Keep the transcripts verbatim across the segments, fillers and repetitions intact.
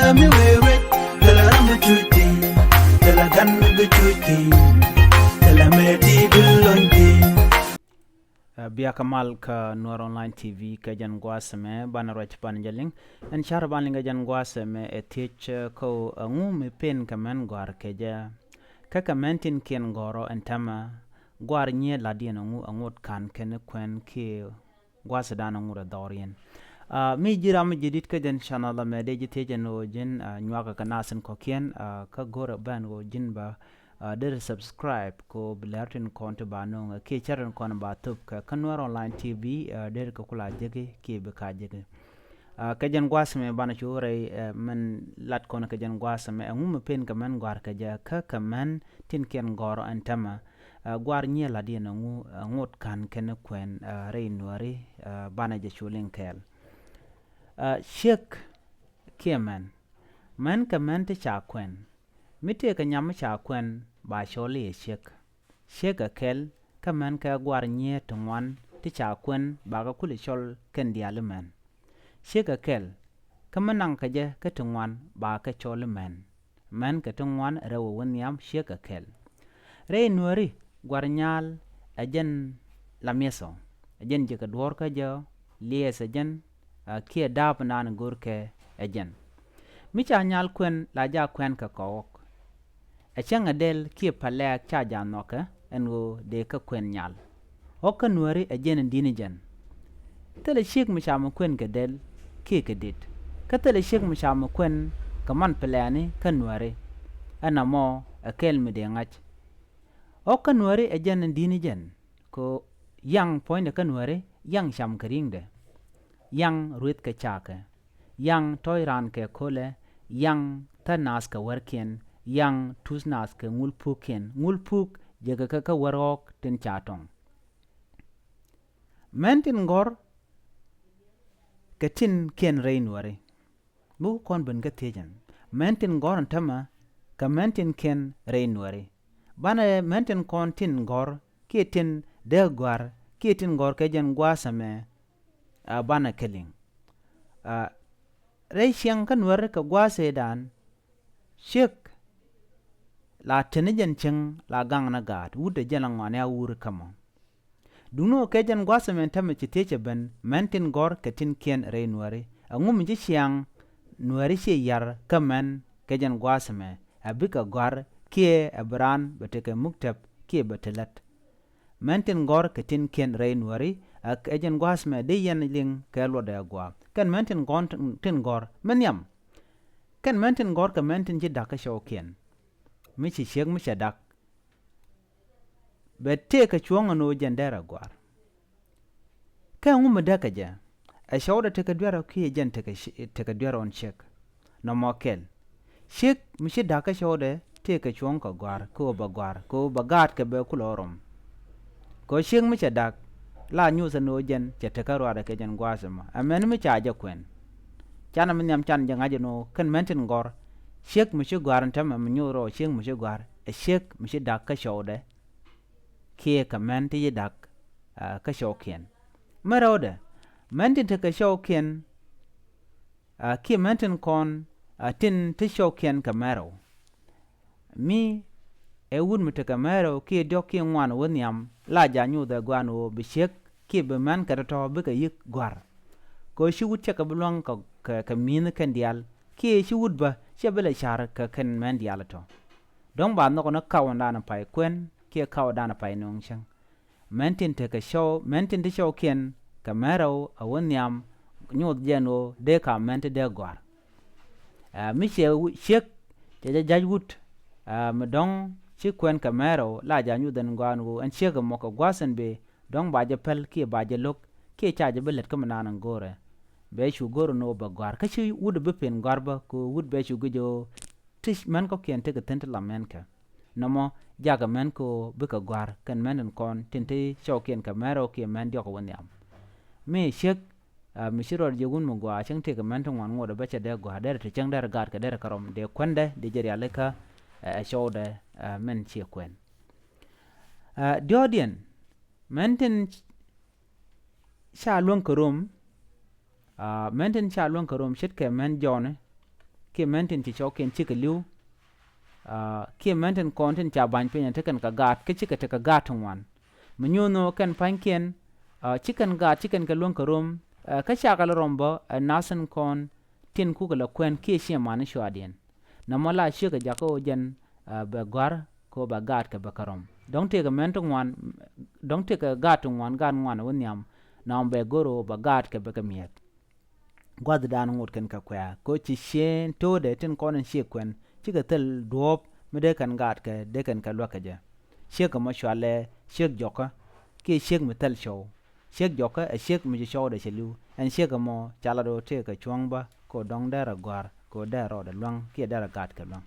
Ami wewet, thilɛ ram bi cuc thi̱n, thilɛ gan bi cuc thi̱n, thilɛ mɛ ti bi lony thi̱n. Ɛ, bia kɛ mal kä Nuɛr Online T V kɛ jɛn gua̱a̱th ɛmɛ banɛ ruac pan jɛ liŋ. Ɛn car ban liŋ kɛ jɛn gua̱a̱th ɛmɛ ɛ thiec, ɛ, kä ɣöö ɛŋu mi pen kɛ mɛn gɔ̱a̱r kɛ jɛ. Kä kɛ mɛn tin kiɛn gɔ̱a̱r ɔ ɛn täämɛ gɔ̱a̱r nyiee la̱tdiɛn ɛŋu, ɛŋu kan kɛn kuɛn kiɛ gua̱a̱th dan ɛŋu rɛ dhɔriɛn. Aa, mi ji̱ ram mi ji̱ di̱t kä jɛn channel ɛmɛ dee ji̱ thiec ɛn ɣöö ji̱n, aa, nyuakä kɛ nath tin kɔ̱kiɛn, aa, kä go̱rɛ ben ɣöö ji̱n ba, aa, deri subscribe kɛ ɣöö bi lɛr tin kɔn ti ba no̱o̱ŋ, aa, kiɛ cär tin kɔn ba thop kɛ kä Nuɛr Online T V, aa, deri kɛ kula jeki kiɛ bi ka jeki. Aa, kɛ jɛn gua̱a̱th ɛmɛ banɛ cu rɛy, aa, mɛn lat kɔn kɛ jɛn gua̱a̱th ɛmɛ ɛŋu mi pen kɛ mɛn gɔ̱a̱r kɛ jɛ kä kɛ mɛn tin kiɛn gɔ̱a̱r ɛn täämɛ. Aa, gɔ̱a̱r nyiee la̱tdiɛn ɛŋu, aa, ɛŋu kan kɛn kuɛn, aa, rɛy Nuääri, aa, banɛ jɛ cu liŋ kɛɛl. Aa, ciek kiɛ mɛn. Mɛn kɛ mɛn ti ca kuɛn. Mi tëëkɛ nyam mi ca kuɛn ba cɔl i̱ ɛ ciek. Ciek ɛ kɛl kä mɛn kɛ gɔ̱a̱r nyiee ti ŋuan ti ca kuɛn bakɛ kuli cɔl kɛn diaal i̱ mɛn. Ciek ɛ kɛl kä mi naŋ kɛ jɛ kä ti ŋuan bakɛ cɔl i̱ mɛn. Mɛn kɛ ti ŋuan rɛw ɛ wä nhiam ciek ɛ kɛl. Rɛy Nuääri gɔ̱a̱r nyaal ɛ jɛn la mi̱eth ɔ, ɛ jɛn ji̱ kɛ duɔ̱ɔ̱r kä jɛ ɔ, liɛɛth ɛ jɛn, aa, kiɛ da̱a̱p naan go̱o̱rkɛ ɛ jɛn. Mi ca nyal kuɛn la ja kuɛn kɛ kɔɔk. Ɛ cäŋ ɛ dɛl kiɛ pälɛɛk ca ja nhɔkɛ ɛn ɣöö dee kä kuɛn nyal. Ɣɔ̱k kä Nuääri ɛ jɛn in di̱t ni jɛn. Thilɛ ciek mi ca mi kuɛn kɛ dɛl kiɛ kɛ di̱t. Kä thilɛ ciek mi ca mi kuɛn kɛ man pälɛɛni kä Nuääri. Ɛn amɔ ɛ kɛl mi dee ŋa̱c. Ɣɔ̱k kä Nuääri ɛ jɛn in di̱t ni jɛn. Kɛ ɣöö yaŋ puɔ̱nydɛ kä Nuääri, yaŋ cam kɛ ri̱ŋdɛ. Yaŋ ruëth kɛ cakɛ. Yaŋ tɔ̱ɔ̱c raan kɛ ko̱lɛ, yaŋ thäth naath kɛ wärkiɛn, yaŋ tuth naath kɛ ŋul puɔ̱ɔ̱kiɛn. Ŋul puɔ̱ɔ̱k jekɛ kɛ kä wär ɣɔ̱ɔ̱k tin ca tɔ̱ŋ. Mɛn tin gɔ̱r kɛ tin kiɛn rɛy Nuääri. Mi wä kɔn ben kä thiecɛn. Mɛn tin gɔ̱r ɛn täämɛ kɛ mɛn tin kiɛn rɛy Nuääri. Banɛ mɛn tin kɔn tin gɔ̱r kiɛ tin dee gɔ̱a̱r kiɛ tin gɔ̱r kɛ jɛn gua̱a̱th ɛmɛ, aa, banɛ kɛ liŋ. Aa, rɛy ciɛŋ kä Nuääri kɛ gua̱a̱th ëëdan ciek la teni jɛn cieŋ la gaŋ ni gaat wut ɛ jɛn la ŋɔaani a wur kä mɔ. Duŋni ɣöö kɛ jɛn gua̱a̱th ɛmɛ täämɛ ci thiecɛ ben mɛn tin gɔ̱r kɛ tin kiɛn rɛy Nuääri. Ɛŋu mi ci ciaŋ Nuääri ciɛ yar kä mɛn kɛ jɛn gua̱a̱th ɛmɛ ɛ bikɛ gɔ̱a̱r kiɛ ɛ bi raan bɛ tekɛ muktäp kiɛ bɛ te lät. Mɛn tin gɔ̱r kɛ tin kiɛn rɛy Nuääri ɛ kɛ jɛn gua̱a̱th ɛmɛ dee yɛn liŋ kɛ luɔtdɛ agua. Kɛn mɛn tin gɔ̱r tin gɔ̱r mi nhiam. Kɛn mɛn tin gɔ̱r kɛ mɛn tin ci da̱k kä cɔwkiɛn. Mi ci ciek mi cɛ da̱k. Bɛ tëëkɛ cuɔ̱ŋ ɛn ɣöö jɛn derɛ gɔ̱a̱r. Kä ɛŋu mi däkɛ jɛ? Ɛ cɔwdɛ tekɛ duer ɔ kiɛ jɛn tekɛ ci-, tekɛ duer ɣɔn ciek. Nɔmɔ kɛl. Ciek mi ci da̱k kä cɔwdɛ tëëkɛ cuɔ̱ŋ kɛ gɔ̱a̱r, kɛ ɣöö bɛ gɔ̱a̱r, kɛ ɣöö bɛ gaatkɛ bɛ kulɛ ɣä rɔm. Kɛ ɣöö ciek mi cɛ da̱k, la nyuuth ɛn ɣöö jɛn cɛ tekä ruaadɛ kɛ jɛn gua̱a̱th ɛmɔ. Ɛ mɛn mi ca jɛ kuɛn. Canɛ mi nhiam can jɛ ŋa̱c ɛn ɣöö kɛn mɛn tin gɔ̱r. Ciek mi ci gɔ̱a̱r ɛn täämɛ mi nyuuth rɔ ciek mi ci gɔ̱a̱r. Ɛ ciek mi ci da̱k kä cɔwdɛ. Kiɛ kɛ mɛn ti ci da̱k, aa, kä cɔwkiɛn. Mɛ rɛwdɛ, mɛn tin tekɛ cɔwkiɛn, aa, kiɛ mɛn tin kɔn, aa, tin ti cɔwkiɛn kɛ mɛ rɛw. Mi ɛ wut mi tekɛ mɛ rɛw kiɛ diɔ̱k kiɛ ŋuan wä nhiam la ja nyuuth ɛ gua̱a̱n ɣöö bi ciek kiɛ bi mɛn kɛ tɔ̱tɔ̱ bikɛ yi̱k gɔ̱a̱r. Kɛ ɣöö ci wut cɛ kɛ bi luäŋ kɛ, kɛ, kɛ mi̱i̱n kɛn diaal kiɛ ci wut bä cɛ bi lɛ ca̱r kɛ kɛn mɛn diaal tɔ̱. Dɔ̱ŋ ba nhɔk ni kaw ɛn danɛ pay kuɛn kiɛ kaw danɛ pay nööŋ cäŋ. Mɛn tin tekɛ cɔw, mɛn tin ti cɔwkiɛn kɛ mɛ rɛw a wä nhiam nyuɔth jɛn ɣöö dee ka mɛn ti dee gɔ̱a̱r. Ɛ, mi ciɛ wu-, ciek cɛ jɛ ja̱c wut, ɛ, mi dɔ̱ŋ ci kuɛn kɛ mɛ rɛw la ja̱ nyuth ɛn gɔaa ɛn ɣöö ɛn ciek ɛmɔ kɛ gua̱a̱th ɛn bëë dɔ̱ŋ ba jɛ päl kiɛ ba jɛ lo̱k kiɛ ca jɛ bi lät kä mi naan ɛn go̱o̱rɛ. Bɛ cu go̱o̱r ɛn ɣöö bɛ gɔ̱a̱r kä ci wut ɛ bi pen gɔ̱a̱r bä kɛ ɣöö wut bɛ cu guic ɣöö ti mɛn kɔ̱kiɛn tekɛ thi̱n ti la mɛn kɛ. Nɔmɔ jakɛ mɛn kɛ ɣöö bikɛ gɔ̱a̱r kɛn mɛn tin kɔn tin ti cɔwkiɛn kɛ mɛn rɛw kiɛ mɛn diɔ̱k ɛ wä nhiam. Mi ciek, ɛ, mi ci rɔɔd jiök wun mi gɔaa cäŋ tëëkɛ mɛn ti ŋuan ŋot ɛ bä cɛ dee gɔ̱a̱r derɛ ti cäŋ derɛ gaatkɛ derɛ kɛ rɔm dee kuɛndɛ dee jɛ rialikä, ɛ, ɛ cɔwdɛ, ɛ, mɛn ciɛ kuɛn. Ɛ, diɔ̱ɔ̱kdiɛn mɛn tin ca luäŋ kɛ rom, aa, mɛn tin ca luäŋ kɛ rom ce̱tkɛ mɛn jɔɔni, kiɛ män tin ci cɔwkiɛn cikɛ li̱w. Kiɛ män tin kɔn tin ca ba̱ny piny ɛ te kɛn kɛ gaat, kä cikɛ tekɛ gaat ti ŋuan. Mi nyuuth ni ɣöö kɛn pa̱nykiɛn ci kɛn gaat, ci kɛn kɛ luäŋ kɛ rom. Kä cakɛ lɛ rɔm bä ɛ nath tin kɔn tin kukɛ lɛ kuɛn kiɛ ciɛ mani cuaadiɛn. Nɔmɔ la ciekɛ jakä ɣöö jɛn bɛ gɔ̱a̱r kɛ ɣöö bɛ gaatkɛ bɛ kɛ rɔm. Dɔ̱ŋ tëëkɛ män ti ŋuan, dɔ̱ŋ tëëkɛ gaat ti ŋuan, gaat ŋuan ɛ wä nhiam. Nɔmɔ bɛ go̱r ɣöö bɛ gaatkɛ bɛ kɛ mi̱eth. Gua̱thdan ŋot kɛn kɛ kuɛ̈ɛ̈ kɛ ɣöö ci cieen to̱o̱dɛ tin kɔn in ciek kuɛn cikɛ thil duɔ̱ɔ̱p mi dee kɛn gaatkɛ, dee kɛn kɛ luäk kɛ jɛ. Ciek ɛmɔ cɔalɛ ciek jɔkä kiɛ ciek mi thil cɔw. Ciek jɔkä ɛ ciek mi ci cɔwdɛ cɛ li̱w. Ɛn ciek ɛmɔ ca lat ɣöö tëëkɛ cuɔ̱ŋ bä kɛ ɣöö dɔ̱ŋ derɛ gɔ̱a̱r kɛ ɣöö derɛ rɔɔdɛ luäŋ kiɛ derɛ gaatkɛ luäŋ.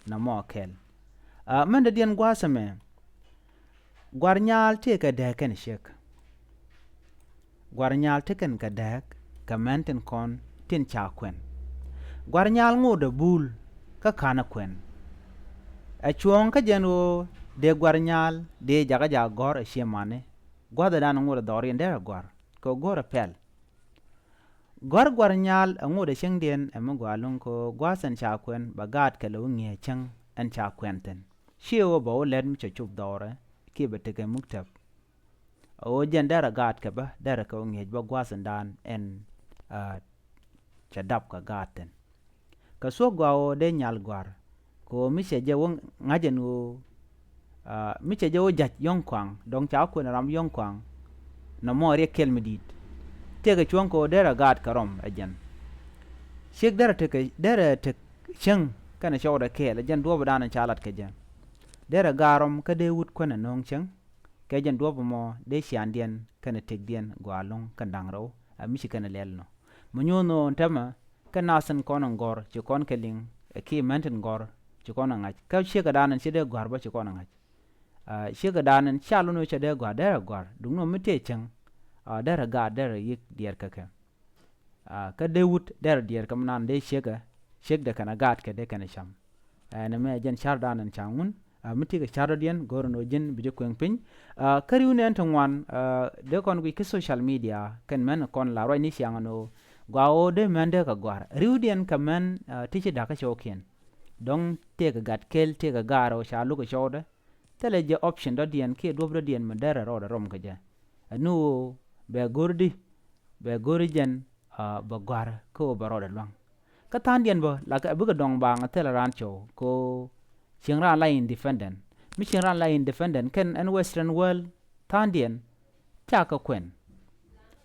Nɔmɔ kɛl. Mɛn dɔ̱diɛn gua̱a̱th ɛmɛ, gua̱r nyaal tëëkɛ dääk kɛnɛ ciek. Gua̱r nyaal tekɛn kɛ dääk kɛ män tin kɔn tin ca kuɛn. Gua̱r nyaal ŋotdɛ bul kä ka̱n ɛ kuɛn. Ɛ cuɔ̱ɔ̱ŋ kä jɛn ɣöö dee gua̱r nyaal dee jakä jaak gɔ̱r ɛ ciɛ mani. Gua̱thdan ŋotdɛ dhɔriɛn derɛ gɔ̱a̱r kɛ ɣöö go̱rɛ pɛl. Gɔ̱a̱r gua̱r nyaal ɛ ŋotdɛ cäŋdiɛn ɛ mi gɔaa ɛlɔ̱ŋ kɛ ɣöö gua̱a̱th ɛn ca kuɛn bɛ gaatkɛ lɛ wä ŋi̱eec cäŋ ɛn ca kuɛn thi̱n. Ciɛ ɣöö bɛ wä lät mi cɛ cop dhɔrɛ kiɛ bɛ tekɛ muktäp. Ɣöö jɛn derɛ gaatkɛ bä, derɛ kɛ wä ŋi̱eec bä gua̱a̱th ɛn dan ɛn cɛ dap kɛ gaat thi̱n. Kɛ thuɔ̱k gɔaa ɣöö dee nyal gɔ̱a̱r kɛ ɣöö mi cɛ jɛ wä ŋa̱c ɛn ɣöö mi cɛ jɛ wä ja̱c yɔ̱ŋ kɔaŋ, dɔ̱ŋ ca wä kuɛn ram yɔ̱ŋ kɔaŋ. Nɔmɔ riɛk kɛl mi di̱i̱t. Tëëkɛ cuɔ̱ŋ kɛ ɣöö derɛ gaatkɛ rɔm ɛ jɛn. Ciek derɛ tekɛ, derɛ tek cäŋ kɛnɛ cɔwdɛ kɛɛl ɛ jɛn duɔ̱ɔ̱pdan ca lat kɛ jɛ. Derɛ gaat rɔm kä dee wut kuɛn ɛ nööŋ cäŋ. Kɛ jɛn duɔ̱ɔ̱p ɛmɔ dee ciaaŋdiɛn kɛnɛ tëkdiɛn gɔaa ɛlɔ̱ŋ kɛn da̱ŋ rɛw ɛ mi ci kɛn ɛ lɛl nɔ. Mi nyuɔ̱th nɔ ɛn täämɛ kä nath tin kɔn in gɔ̱r ci kɔn kɛ liŋ, kiɛ män tin gɔ̱r ci kɔn in ŋa̱c. Kä ciekädan in ci dee gɔ̱a̱r bä ci kɔn in ŋa̱c. Ciekädan in ca lot ni ɣöö cɛ dee gɔ̱a̱r, derɛ gɔ̱a̱r duundɛ mi tëë cäŋ. Derɛ gaat, derɛ yiëk diɛɛr kä kɛ. Kä dee wut derɛ diɛɛr kä mi naan dee ciekä, ciekdɛ kɛnɛ gaatkɛ dee kɛnɛ cam. Ɛn ɛmɛ jɛn ca̱rdan ɛn ca ŋun mi tekɛ ca̱r dɔ̱diɛn, go̱o̱r ɛn ɣöö ji̱n bi ji̱ kuëŋ piny. Kä ri̱wni ɛn ti ŋuan, dee kɔn guic kä social media kɛn män kɔn la ruacni ciaŋ ɛn ɣöö gɔaa ɣöö dee män dee kɛ gɔ̱a̱r. Ri̱wdiɛn kɛ män ti ci da̱k kä cɔwkiɛn. Dɔ̱ŋ tëëkɛ gat kɛl, tëëkɛ gaat rɛw ca luk ɛ cɔwdɛ. Thilɛ jɛ option dɔ̱diɛn kiɛ duɔ̱p dɔ̱diɛn mi derɛ rɔɔdɛ rɔm kɛ jɛ. Ɛn ɣöö bɛ go̱r di, bɛ go̱r jɛn bɛ gɔ̱a̱r kä ɣöö bɛ rɔɔdɛ luäŋ. Kä tha̱a̱ŋdiɛn bä la kɛ bikɛ dɔ̱ŋ baaŋ thilɛ raan cɔw kɛ ɣöö cieŋ raan la independent. Mi cieŋ raan la independent kɛn ɛn Western world tha̱a̱ŋdiɛn ca kɛ kuɛn.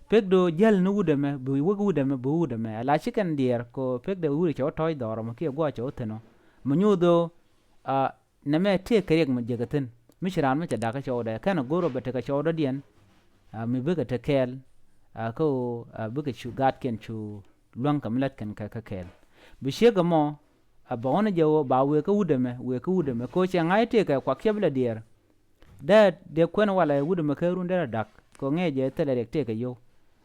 Pekdɛ ɣöö jäl ni wut ɛmɛ bi wek wut ɛmɛ bi wut ɛmɛ ala ci kɛn diɛɛr kɛ ɣöö pekdɛ wut cɛ wä tɔ̱ɔ̱c dhɔr ɛmɔ kiɛ gua̱a̱ cɛ wä thi̱n ɔ. Mi nyuuth ɣöö nɛmɛ tëëkɛ riɛk mi jiäkä thi̱n mi ci raan mi cɛ da̱kä cɔwdɛ kɛnɛ go̱r ɔ bɛ tekɛ cɔwdɔ̱diɛn. Mi bikɛ te kɛɛl kä ɣöö bikɛ cu gaatkiɛn cu luäŋ kɛ mi lät kɛn kɛ kä kɛɛl. Bi ciek ɛmɔ a bä ɣɔ̱n jɛ ɣöö ba wëë kä wut ɛmɛ, wëë kä wut ɛmɛ kɛ ɣöö cɛ ŋa̱c tëëkɛ kuak kiɛ bi lɛ diɛɛr. Dee dee kuɛn walɛ wut ɛmɛ kä run derɛ da̱k kɛ ɣöö ŋɛɛ jɛ thilɛ riɛk tëëkɛ yio̱w.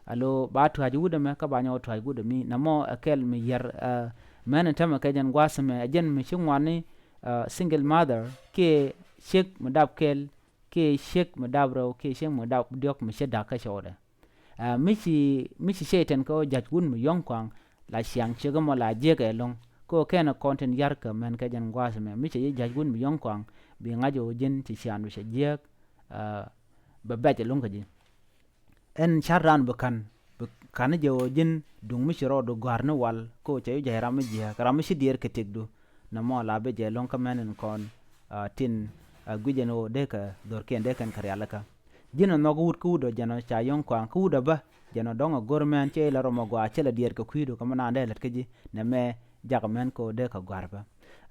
Alo ba tua̱c wut ɛmɛ kä ba nyɔk tua̱c wut ɛmi nɛmɔ ɛ kɛl mi yɛr. Mɛn ɛn tämɛ kɛ jɛn gua̱a̱th ɛmɛ ɛ jɛn mi ci ŋuani single mother kiɛ ciek mi dap kɛl kiɛ ciek mi dap rɛw kiɛ ciek mi dap diɔ̱k mi ci da̱k kä cɔwdɛ. Mi ci, mi ci Cɛytan kɛ ɣöö ja̱c wut mi yɔ̱ŋ kɔaŋ la ciaŋ ciek ɛmɔ la jiäkɛ ɛlɔ̱ŋ. Kɛ ɣöö kɛn ɛ kɔn tin ya̱rkä mɛn kɛ jɛn gua̱a̱th ɛmɛ mi cɛ ji̱ ja̱c wut mi yɔ̱ŋ kɔaŋ bi ŋa̱c ɣöö ji̱n ci ciaŋdu cɛ jiääk. Bɛ bɛc ɛlɔ̱ŋ kä ji̱. Ɛn ca̱r raan bi ka̱n, bi ka̱n jɛ ɣöö ji̱n duŋ mi ci rɔɔdu gɔ̱a̱r ni wal kɛ ɣöö cɛ ji̱ ja̱c ram mi jiääk ram mi ci diɛɛr kɛ tëkdu. Nɛmɔ la bi jɛ ɛlɔ̱ŋ kä mɛn in kɔn tin guic ɛn ɣöö dee kɛ dhorkiɛn dee kɛn kɛ rialikä. Ji̱n ɛ nhɔk wut kä wut ɔ jɛn ɔ ca yɔ̱ŋ kɔaŋ kä wut ɔ bä jɛn ɔ dɔ̱ŋ ɛ go̱r mɛn cɛ ilɛ rɔm ɔ gɔaa cɛ lɛ diɛɛr kɛ kui̱du kä mi naan dee lät kä ji̱ nɛmɛ jakä mɛn kɛ ɣöö dee kɛ gɔ̱a̱r bä.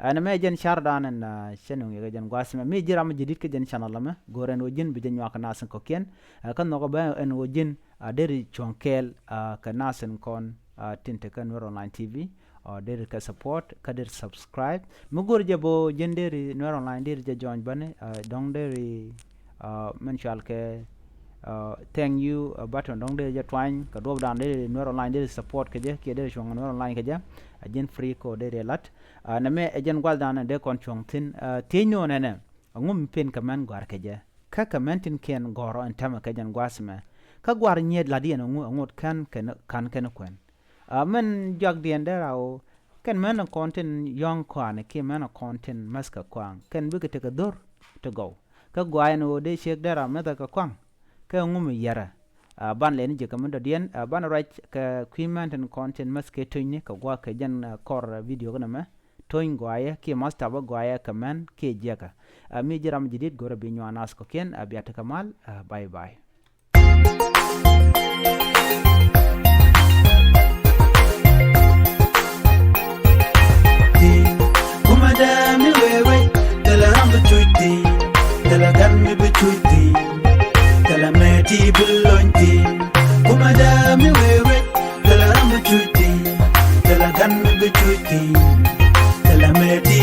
Ɛn ɛmɛ jɛn ca̱rdan ɛn cɛ nuŋ yɛ kɛ jɛn gua̱a̱th ɛmɛ mi ji̱ ram mi ji̱ di̱t kä jɛn channel ɛmɛ go̱r ɛn ɣöö ji̱n bi jɛ nyuak kɛ nath in kɔ̱kiɛn. Kä nhɔk ɛ bä ɛn ɣöö ji̱n a deri cuɔ̱ŋ kɛɛl kɛ nath in kɔn tin te kä Nuer Online T V. Ɔ deri kɛ support kä deri subscribe mi go̱r jɛ bä ji̱n deri Nuer Online deri jɛ join bäni dɔ̱ŋ deri mɛn cual kɛ thank you button dɔ̱ŋ deri jɛ twany kɛ duɔ̱pdan deri Nuer Online deri support kɛ jɛ kiɛ deri cuɔ̱ŋ Nuer Online kɛ jɛ. A ji̱n free kɛ ɔ deri lat. Nɛmɛ ɛ jɛn gua̱thdan dee kɔn cuɔ̱ŋ thi̱n thiec ni ɔ nɛnɛ. Ɛŋu mi pen kɛ mɛn gɔ̱a̱r kɛ jɛ kä kɛ mɛn tin kiɛn gɔ̱a̱r ɔ ɛn tämɛ kɛ jɛn gua̱a̱th ɛmɛ. Kä gɔ̱a̱r nyiet la̱tdiɛn ɛŋu ɛŋu kän kɛn kän kɛn kuɛn. Mɛn juakdiɛn dee raw Kɛn mɛn kɔn tin yɔ̱ŋ kɔaŋ kiɛ mɛn kɔn tin mäth kɛ kɔaŋ, kɛn bikɛ tekɛ dho̱r ti gɔw. Kä guayɛ ni ɣöö dee ciek dee ram mäthɛ kɛ kɔaŋ, kɛ ŋu mi yɛrɛ. Ɛ, ban lɛni ji̱ kɛ mi dɔ̱diɛn, ɛ, ban ruac kɛ kui̱ mɛn tin kɔn tin mäth kɛ tönyni kɛ gua̱a̱k kɛ jɛn, ɛ, kɔr, ɛ, video kɛ nɛmɛ. Töny guayɛ kiɛ mäth tapä guayɛ kɛ mɛn kiɛ jiɛkɛ. Ɛ, mi ji̱ ram ji̱ di̱t go̱rɛ bi nyuan nath kɔ̱kiɛn, ɛ, bia tekɛ mal, ɛ, bye bye. Kumɛ dee mi wee wec, thilɛ ram bi cuc thi̱n, thilɛ gan mi bi cuc thi̱n, thilɛ mɛti bi lony thi̱n. Kumɛ dee mi wee wec, thilɛ ram bi cuc thi̱n, thilɛ gan mi bi cuc thi̱n, thilɛ mɛti